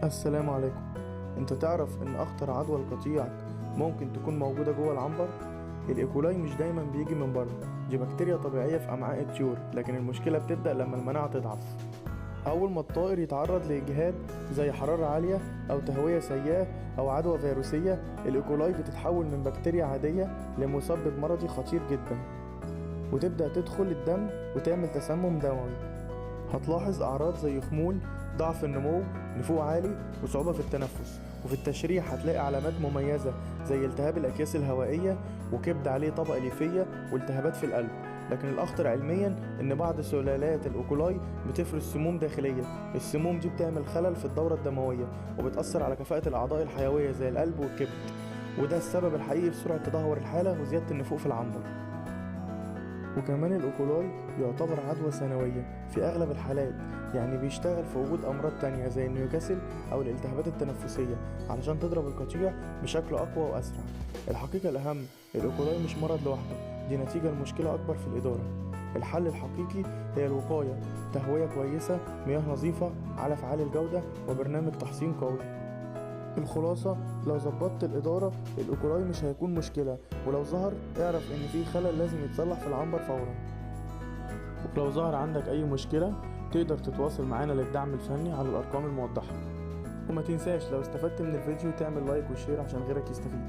السلام عليكم. انت تعرف ان اخطر عدوى لقطيعك ممكن تكون موجودة جوه العنبر؟ ال E. coli مش دايما بيجي من بره، دي بكتيريا طبيعية في امعاء الطيور، لكن المشكلة بتبدأ لما المناعة تضعف. اول ما الطائر يتعرض لاجهاد زي حرارة عالية او تهوية سيئة او عدوى فيروسية، ال E. coli بتتحول من بكتيريا عادية لمسبب مرضي خطير جدا، وتبدأ تدخل الدم وتعمل تسمم دموي. هتلاحظ اعراض زي خمول، ضعف النمو، نفوق عالي، وصعوبة في التنفس. وفي التشريح هتلاقي علامات مميزة زي التهاب الأكياس الهوائية وكبد عليه طبقة ليفية والتهابات في القلب. لكن الأخطر علميا إن بعض سلالات ال E. coli بتفرز سموم داخلية. السموم دي بتعمل خلل في الدورة الدموية وبتأثر على كفاءة الأعضاء الحيوية زي القلب والكبد، وده السبب الحقيقي في سرعة تدهور الحالة وزيادة النفوق في العنبر. وكمان ال E. coli يعتبر عدوى ثانوية في أغلب الحالات، يعني بيشتغل في وجود أمراض تانية زي النيوكاسل أو الالتهابات التنفسية علشان تضرب القطيع بشكل أقوى وأسرع. الحقيقة الأهم، ال E. coli مش مرض لوحده، دي نتيجة لمشكلة أكبر في الإدارة. الحل الحقيقي هي الوقاية، تهوية كويسة، مياه نظيفة، علف عالي الجودة، وبرنامج تحصين قوي. الخلاصة، لو ظبطت الإدارة ال E. coli مش هيكون مشكلة، ولو ظهر اعرف إن في خلل لازم يتصلح في العنبر فورا. ولو ظهر عندك أي مشكلة تقدر تتواصل معانا للدعم الفني على الأرقام الموضحة. وما تنساش لو استفدت من الفيديو تعمل like و share عشان غيرك يستفيد.